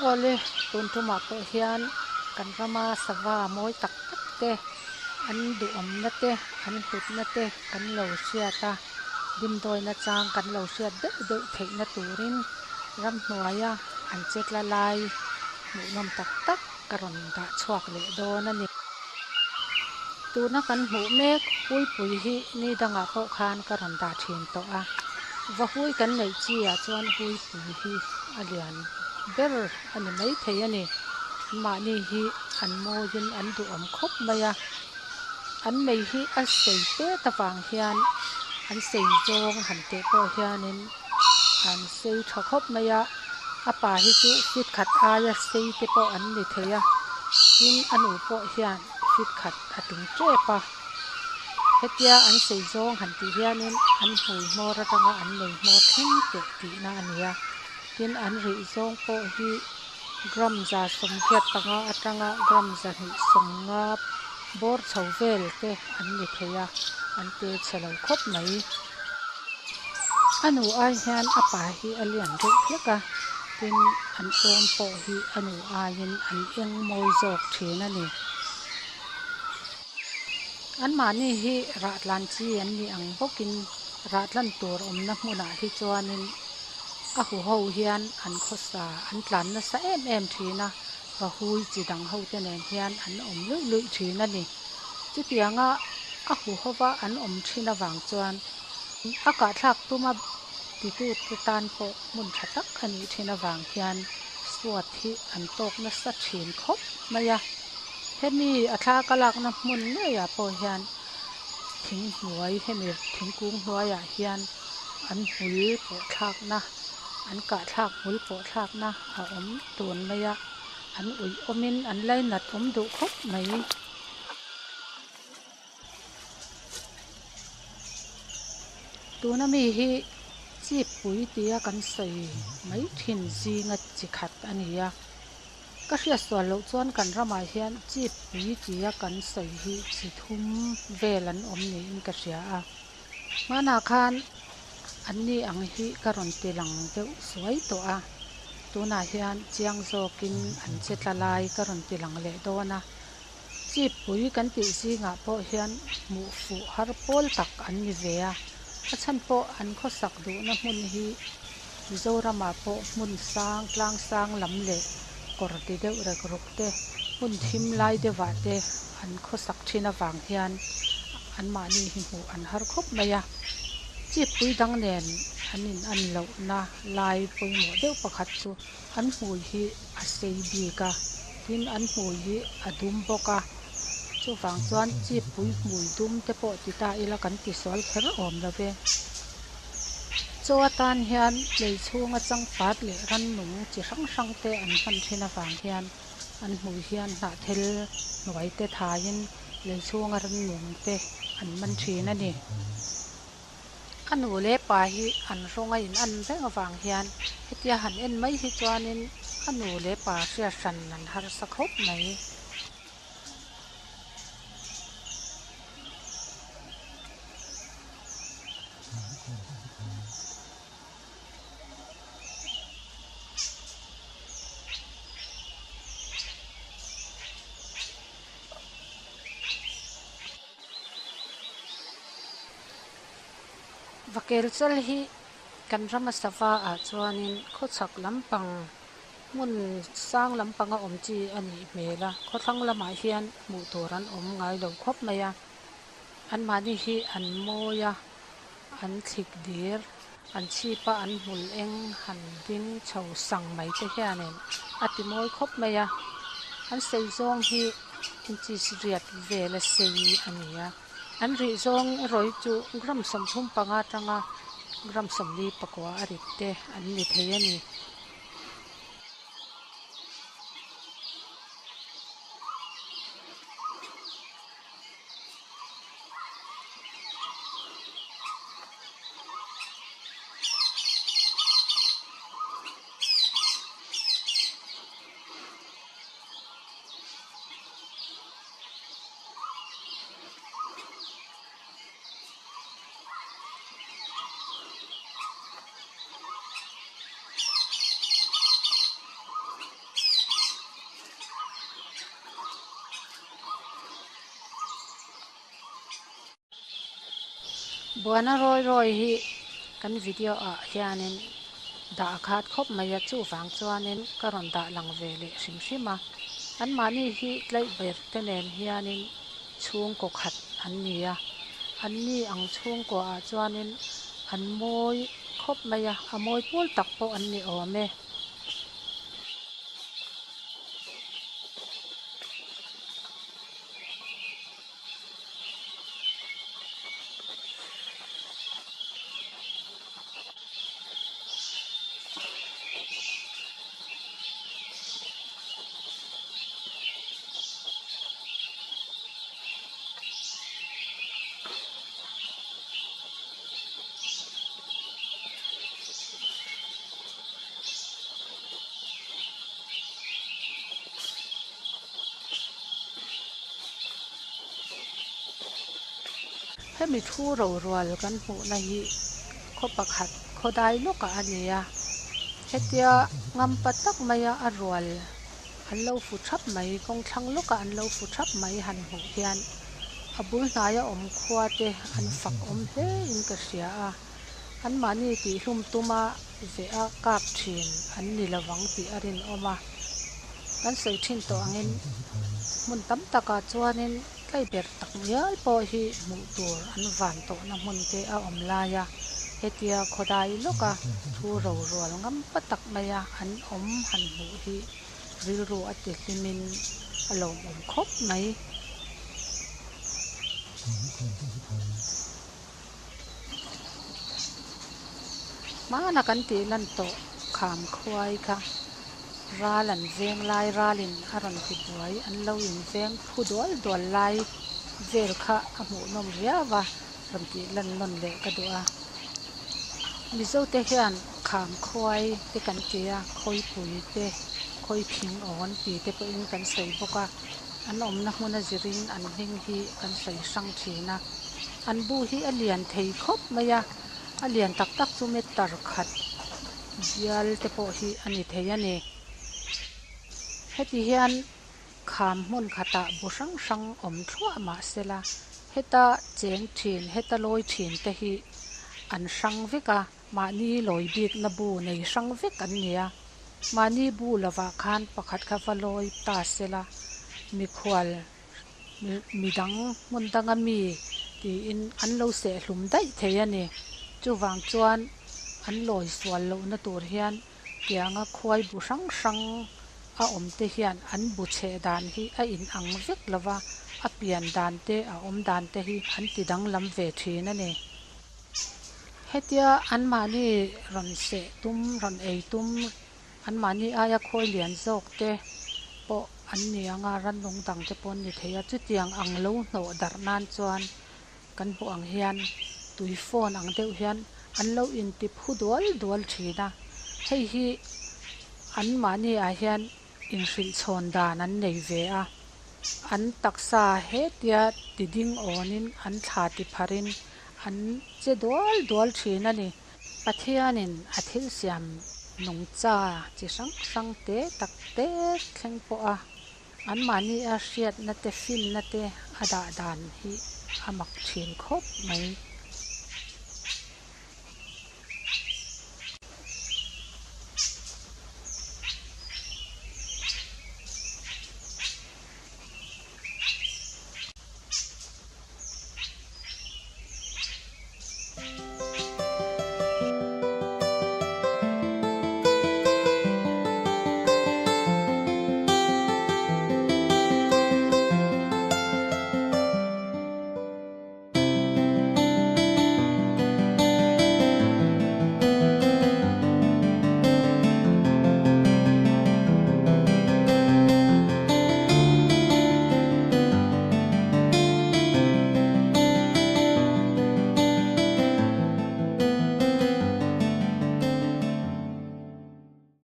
Awle, tun tumah pawh hian kan rama sava mawi tak tak te, an duhawmna te, an hlutna te kan lo hriat a, dimdawina chang kan lo hriat deuh deuh theihna turin ramhnuaia an chetla lai hmuhnawm tak tak ka rawn dah chhuak leh dawn a ni. Tuna kan hmuh mek Puipui hi ni dangah pawh khan ka rawn dah thin tawh a, vahui kan neih chi ah chuan Huipui hi a lian ber a ni maithei a ni. Mahni hi an mawiin an duhawm khawp mai a, an mei hi a sei pet avang hian an sei zawng han teh pawh hianin an sei tha khawp mai a, a pa hi chu feet khat aia sei te pawh an ni thei a, tin a nu pawh hian feet khat a tling tep a, hetia an sei zawng han tih hianin an hmui hmawr atanga an nei hmawr thleng teh tihna a ni a, tin an rih zawng pawh hi gram 75 atanga gram 250 bawr chho vel te an ni thei a, an te chhe lo khawp mai. A nu ai hian a pa hi a lian deuh hlek a, tin an awm pawh hi a nu aiin an eng mawi zawk thin a ni. Anmahni hi rahtlan chi an nih ang bawkin rahtlan tur awmna hmunah hi chuanin a huho hian an khawsa an tlan nasa em em thin a, vahui chi dang hote nen hian an awm luih luih thin a ni. Chutianga a huhova an awm thin avang chuan a kahthlak tuma titute tan pawh hmun tha tak a nih thin avang hian suat hi an tawk nasa thin khawp mai a. Hemi a thla ka lakna hmun ngeiah pawh hian thing hnuai hemi thingkung hnuaiah hian an hmul pawh thlakna an kahthlak hmul pawh thlakna a awm tun mai a, an uih awmin an lainat awm duh khawp mai. Tuna mi hi chip pui tia kan sawi mai thin zinga chi khat a ni a, ka hriat sual loh chuan kan ramah hian chip pui tia kan sawi hi chi thum vel an awm niin ka hria a, hmanah khan an ni ang hi ka rawn ti lang deuh suai tawh a, tunah hian chiang zawkin an che tla lai ka rawn ti lang leh dawn a. Chip pui kan tih zingah pawh hian hmuh fuh har pawl tak an ni ve a, a chhan pawh an khawsak duhna hmun hi Mizoramah pawh hmun sang tlang sang lam leh kawr ti deuh rek ruk te hmun thim lai deuhah te an khawsak thin avang hian anmahni hi hmuh an har khawp mai a. Chip pui dang nen an in an lohna lai pawimawh deuh pakhat chu an hmui hi a sei bik a, tin an hmui hi a dum bawk a, chuvang chuan chip pui hmui dum te pawh ti ta ila kan ti sual kher awm lo ve. Chaw atan hian lei chhunga changpat leh rannung chi hrang hrang te an hman thin avang hian an hmui hian hnahthel hnuai te thaiin lei chhunga rannung te an man thin a ni. A nu leh pa hi an rawng a in an reng avang hian hetia han en mai hi chuanin a nu leh pa hriat hran an harsa khawp mai. Vakel chal hi kan rama sava ah chuanin khawchhak lampang hmun sang lampanga awm chi a nih hmel a, khawthlang lamah hian hmuh tur an awm ngai lo khawp mai a, anmahni hi an mawi a, an thlik dir, an chhip a an hmul eng han ding chho sang mai te hianin a ti mawi khawp mai a, an sei zawng hi inches riat vel a sei a ni a, an rih zawng erawh hi chu gram 35 atanga gram 49 a rit te an ni thei a ni. Buana rawi rawi hi kan video ah hianin dah a khat khawp mai a, chuvang chuanin ka rawn dah lang ve leh hrim hrim a. Anmahni hi tlaih ber te nen hianin chhungkaw khat an ni a, anni ang chhungkaw ah chuanin an mawi khawp mai a, a mawi pawl tak pawh an ni awm e. Hemi thu rorual kan hmuhna hi khaw pakhat khaw dai lawkah a ni a, hetia ngampa tak maia a rual an lo fu thap mai kawng thlang lawkah an lo fu thap mai han hmuh hian a bul hnaia awm khua te an fak awm hle in ka hria a, anmahni tihhlum tuma veh a kap thin an ni lovang tih a rinawm a, kan sawi thin tawh angin hmun tam takah chuanin Tlaiber tak ngial pawh hi hmuh tur an van tawhna hmun te a awm lai a, hetia khawdai lawka thu rorual ngam pa tak maia an awm han hmuh hi rilru a ti hlimin a lawmawm khawp mai. Hmana kan tih lan tawh kham khuai kha ral an veng lai ralin a rawn ti buai an lo in veng phu dual dual lai vel kha a hmuhnawm riau a rawn tih lan nawn leh ka duh a. Mizote hian kham khuai te kan ti a, khawipui te, khawiphing awn ti te pawhin kan sawi bawk a, an awmna hmuna zirin an hming hi kan sawi hrang thin a. An bu hi a lian thei khawp mai a, a lian tak tak chu meter khat bial te pawh hi a ni thei a ni. Heti hian kham hmun khatah bu hrang hrang awm thluah mah sela heta cheng thin heta lawi thin te hi an hrang vek a, mahni lawi bikna bu nei hrang vek an ni a, mahni bu lovah khan pakhat kha va lawi ta sela mikhual midang hmun danga mi tiin an lo sehhlum daih thei a ni. Chuvang chuan an lawi sual lohna tur hian tianga khuai bu hrang hrang a awm te hian an bu chheh dan hi a inang vek lo va, a pian dan te a awm dan te hi an ti danglam ve thin a ni. Hetia anmahni rawn seh tum, rawn ei tum Anmahni aia khawi lian zawk te pawh an ni ang a, rannung dang te pawh an ni thei a. Chutiang ang lo hnawh darh nan chuan kan hmuh ang hian tui phone ang deuh hian an lo inti phu dual dual thin a. Hei hi anmahni ah hian inhrilh chhawn dan an nei ve a. An taksa hetia ti ding awnin an thla ti pharin an che dual dual thin a ni. Pathianin a thil siam nungcha chi hrang hrang te tak te thleng pawh a, anmahni a hriatna te finna te a dah dan hi a mak thin khawp mai.